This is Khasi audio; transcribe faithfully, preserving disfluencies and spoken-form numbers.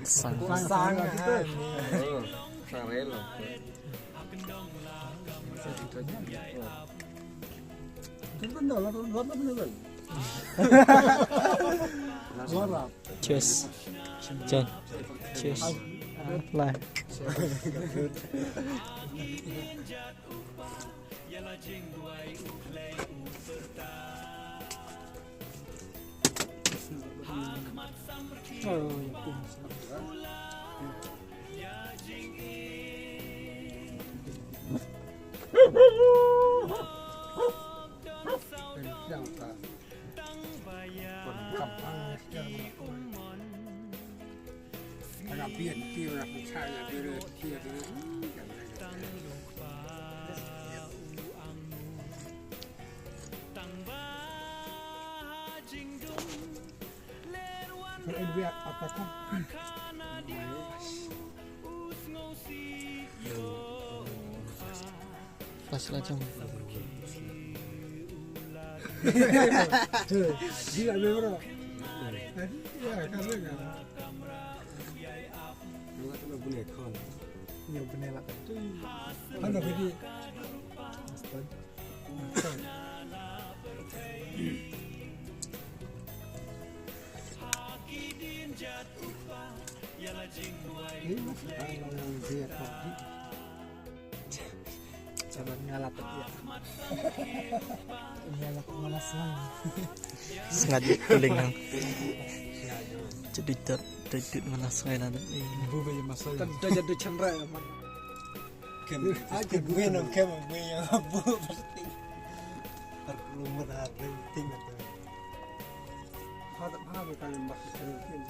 Sang. Sang, ah. Oh, sang rel. Cheers. Jon. Cheers. Lai. Flash la jong. Gila, bro. Ya, kan, kan. Ni benar lah. Mana video? Jangan ngalat ya. Ngalat ngalas lang. Sengaja tuling nang. Jadi tak, tak ngalas ngalat. Bu be masal. Tak ada jadu chandra ya, man. Kem, aku gue nang kem gue yang abu pasti. Perlu merah penting atau. Hada hada kan yang bakal penting.